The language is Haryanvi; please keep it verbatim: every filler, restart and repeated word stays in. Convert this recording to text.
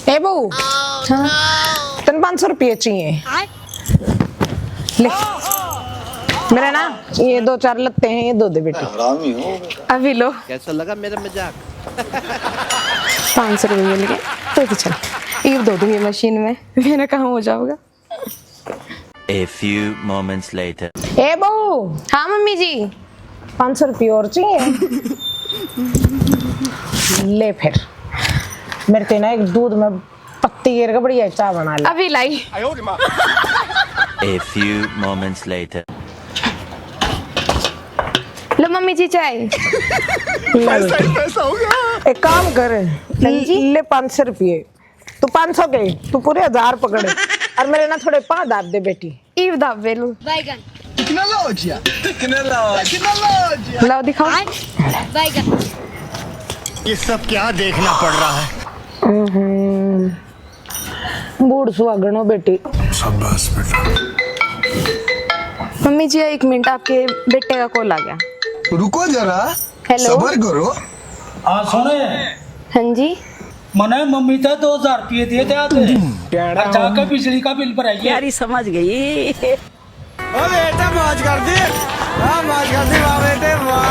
ए बहू, हाँ। तन पाँच सौ रुपये चाहिए। ले, मेरे ना ये दो चार लत्ते हैं, ये दो दे बेटी। अभी लो। कैसा लगा मेरा मजाक? पाँच सौ रुपये मिल गए, तो भी चल, ये दो दूंगी मशीन में, मेरा काम हो जाएगा। A few moments later. ए बहू। हाँ मम्मी जी। पाँच सौ रुपये और चाहिए। ले फिर, मेरे ते ना एक दूध में पत्ती गिर के बढ़िया चाय बना ले। अभी लाई। A few moments later. लो मम्मी जी चाय। पैसा ही पैसा होगा। एक काम कर, हाँ जी। ले पाँच सौ रुपये। तू पाँच सौ के, तू पूरे हजार पकड़। और मेरे ना थोड़े पाँव दाब दे बेटी। ईव दाब बेलू। बैगन। टेक्नोलॉजिया, टेक्नोलॉजिया। लाओ दिखाओ। बैगन। ये सब क्या देखना पड़ रहा है? हम्म। बूढ़ सुहागण हो बेटी। शाबाश बेटा। मम्मी जी, एक मिनट, आपके बेटे का कॉल आ गया। रुको जरा, हेलो। सबर करो। हाँ सुने। हाँ जी। मने मम्मी ते दो हजार रुपये दिए थे आते। और जाके बिजली का बिल भराइए। प्यारी समझ गई। ओ बेटा, मौज कर दी। वाह, मौज कर दी, वाह बेटे, वाह।